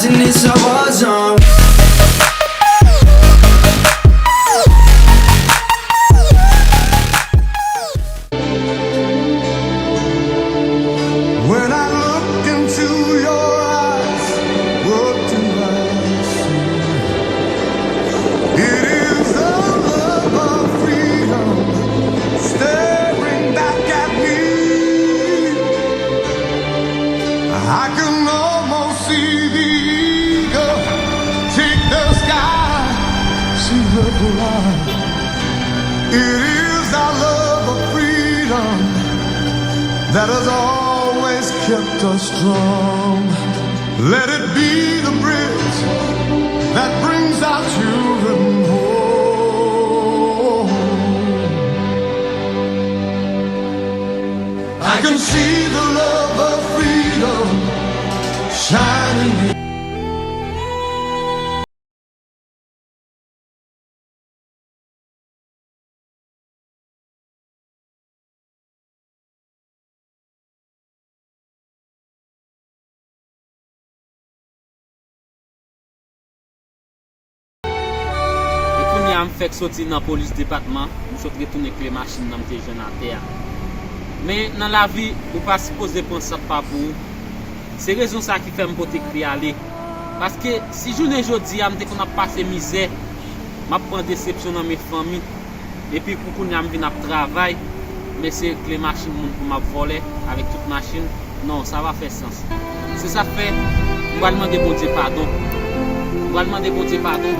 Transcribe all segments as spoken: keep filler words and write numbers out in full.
Ni sa pa jan. When I look into your eyes, what do I see? It is the love of freedom staring back at me. I can almost see the eagle take the sky, see her fly. It is our love of freedom that has always kept us strong. Let it be the bridge that brings our children home. I can see the love of freedom shining. E kounye a m fèk soti nan polis depatman, m sot retounen kle machin nan m te jwenn atè a. Men nan lavi, ou pa sipoze pran sa k pa pou ou. Se rezon sa ki fè m pote kle ale. Paske si jounen jodi a m te konn ap pase mizè, m ap pran desepsyon nan men fanmi, epi pou kounye a m vin ap travay, men se kle machin moun pou m ap vòlè avèk tout machin. Non, sa pa fè sans. Se sa k fè, m pral mande Bondye padon. M pral mande Bondye padon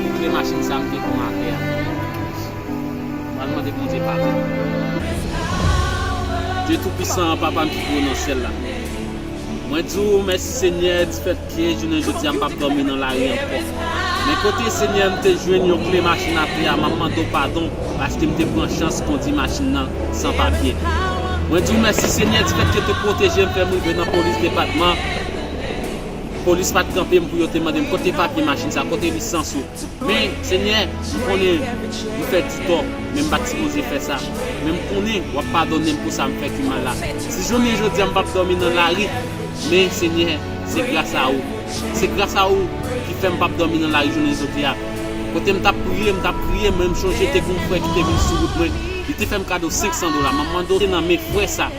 pou kle machin sa m te pran atè a. M pral mande Bondye padon. Dye Toupisan an, Papa m ki twone nan syèl la. Mwen di w mèsi, Senyè, difèt ke jounen jodi a m p ap dòmi nan lari ankò. Men kote, Senyè, m te jwenn yon kle machin atè a, m ap mande w padon, paske m te pran chans kondi machin nan san papye. Mwen di w mèsi, Senyè, difèt ke w te pwoteje m, fè m rive nan polis depatman. Polis pa t kanpe m pou yo te mande m kote papye machin sa, kote lisans ou. Men, Senyè, m konnen m fè di tò, men m pa t sipoze fè sa. Men m konnen w ap padone m pou sa m fè ki mal la. Si jounen jodi a m p ap dòmi nan lari, men, Senyè, se gras a ou. Se gras a ou ki fè m p ap dòmi nan lari jounen jodi a. Kote m t ap priye, m t ap kriye, men m chonje te gen yon frè ki te vin sou wout mwen. Li te fè m kado senk san dola. M ap mande w, se nan men frè sa,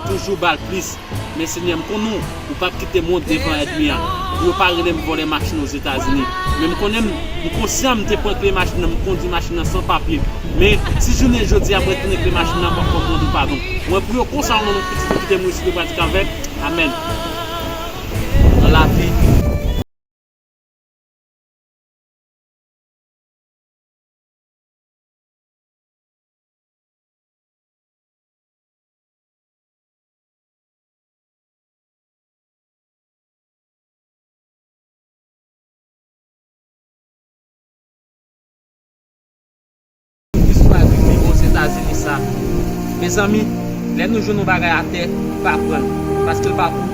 toujou ba l plis. Men Senyè, m konnen w, ou p ap kite m wont devan ènmi an, pou yo pa rele m vòlè machin Ozetazini. Men m konnen m, m konsyan m te pran kle machin nan, m kondi machin nan san papye. Men si jounen jodi a m retounen kle machin nan, m ap mande w padon. Mwen priye w konsa, o non de Pitit ou ki te mouri sou lye pratik avè m. Amèn. Nan lavi. Ki swa ki pi bon Ozetazini sa. Mezanmi, lè nou jwenn yon bagay atè, pa pran l, paske l pa pou